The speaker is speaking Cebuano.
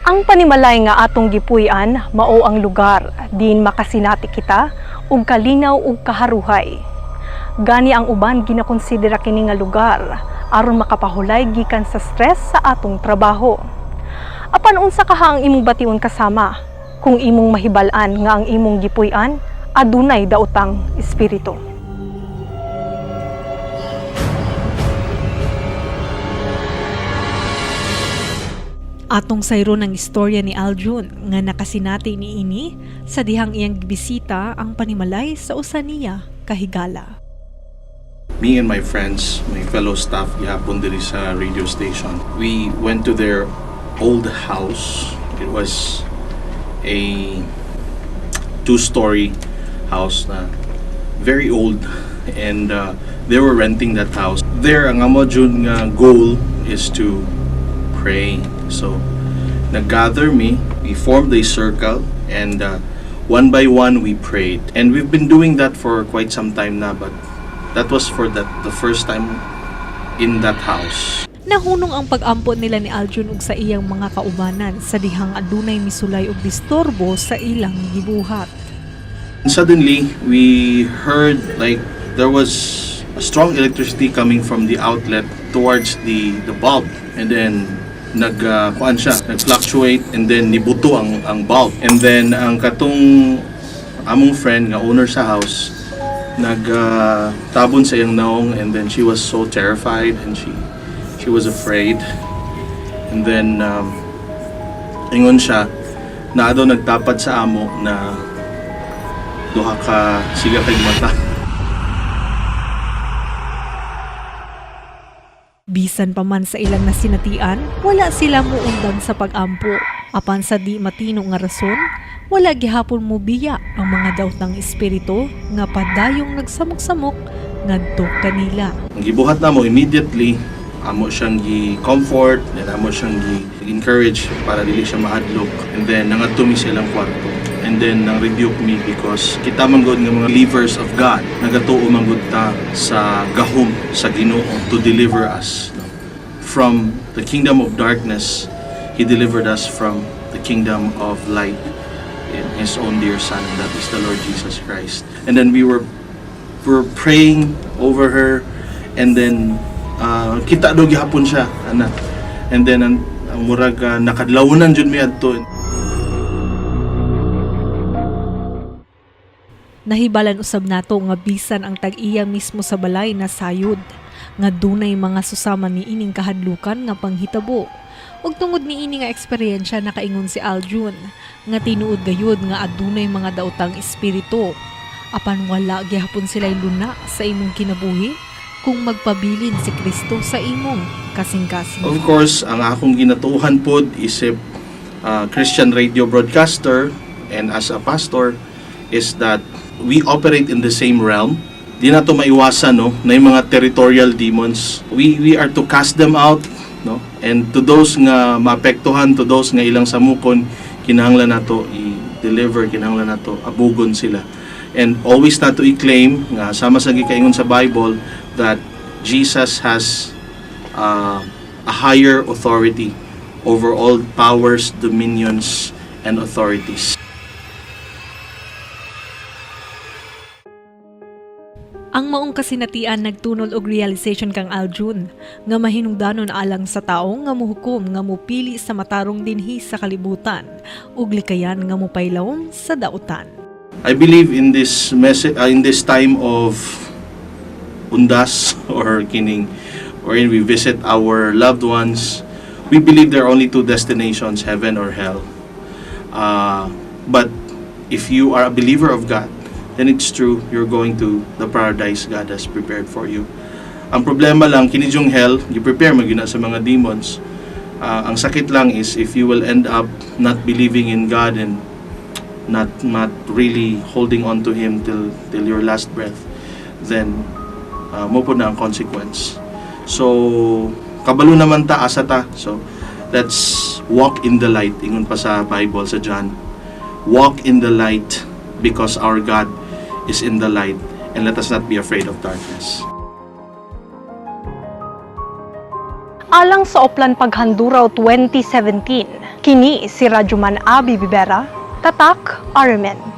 Ang panimalay nga atong gipuy-an mao ang lugar diin makasinati kita og kalinaw ug kaharuhay. Gani ang uban ginakonsidera kini nga lugar aron makapahulay gikan sa stress sa atong trabaho. Apan unsa kaha ang imong bation kasama kung imong mahibal-an nga ang imong gipuy-an adunay daotang espiritu? Atong sayron ang istorya ni Aljun nga nakasinati niini sa dihang iyang gibisita ang panimalay sa usa niya kahigala. Me and my friends, my fellow staff gihapon diri sa radio station. We went to their old house. It was a two-story house na very old and they were renting that house. There, ang amo jud nga goal is to pray. So, nag-gather mi, we formed a circle and one by one we prayed. And we've been doing that for quite some time now, but that was for that the first time in that house. Nahunong ang pag-ampo nila ni Aljun ug sa iyang mga kaubanan sa dihang adunay misulay og disturbo sa ilang gibuhat. And suddenly, we heard like there was a strong electricity coming from the outlet towards the bulb. And then nag kuan siya, nag-fluctuate and then nibuto ang bulb. And then ang katong among friend nga owner sa house nag tabon sa iyang naong and then she was so terrified and she was afraid. And then ingon siya na daw nagtapad sa amo na duha ka siga kay mata. Bisan pa man sa ilang nasinatian, wala sila muundang sa pag-ampo. Apan sa di matino nga rason, wala gihapon mobiya ang mga daotang espiritu nga padayong nagsamok-samok ngadto kanila. Ang gibuhat namo immediately, amo siyang gi-comfort, then amo siyang gi-encourage para dili siya mahadlok. And then nangadto mi sa ilang kwarto. And then nang rebuke me because kita man gud nga mga believers of God, nagatuo man gud ta sa gahom sa Ginoo to deliver us, no? From the kingdom of darkness. He delivered us from the kingdom of light in His own dear Son, and that is the Lord Jesus Christ. And then we were praying over her, and then kita daw gihapon siya, ana. And then ang murag nakadlawnan jud mi adto. Nahibalan usab nato nga bisan ang tag-iya mismo sa balay na sayod nga dunay mga susama niining kahadlukan nga panghitabo. Ug tungod niini nga eksperyensya, nakaingon si Aljun nga tinuod gayud nga adunay mga daotang espiritu. Apan wala gihapon sila luna sa imong kinabuhi kung magpabilin si Kristo sa imong kasing-kasing. Of course, ang akong ginatuohan pod isip Christian radio broadcaster and as a pastor is that we operate in the same realm. Di na to maiwasan, no, na yung mga territorial demons. We are to cast them out, no? And to those nga maapektuhan, to those nga ilang samukon, kinahanglan nato i-deliver, kinahanglan nato abugon sila. And always nato i-claim nga sama sa gikaingon sa Bible that Jesus has a higher authority over all powers, dominions, and authorities. Ang maong kasinatian nagtunol og realization kang Aljun nga mahinungdanon alang sa tawo nga muhukom nga mupili sa matarong dinhi sa kalibutan ug likayan nga mopaylawom sa dautan. I believe in this message, in this time of undas or kining wherein we visit our loved ones, we believe there are only two destinations, heaven or hell. But if you are a believer of God, then it's true, you're going to the paradise God has prepared for you. Ang problema lang, kini yung hell, you prepare mo sa mga demons. Ang sakit lang is if you will end up not believing in God and not really holding on to Him till your last breath, then mao po na ang consequence. So, kabalo naman ta, asa ta. So, let's walk in the light. Ingon pa sa Bible, sa John. Walk in the light because our God is in the light, and let us not be afraid of darkness. Alang sa Oplan Paghanduraw 2017, kini si Radyoman Abi Bibera, Tatak RMN.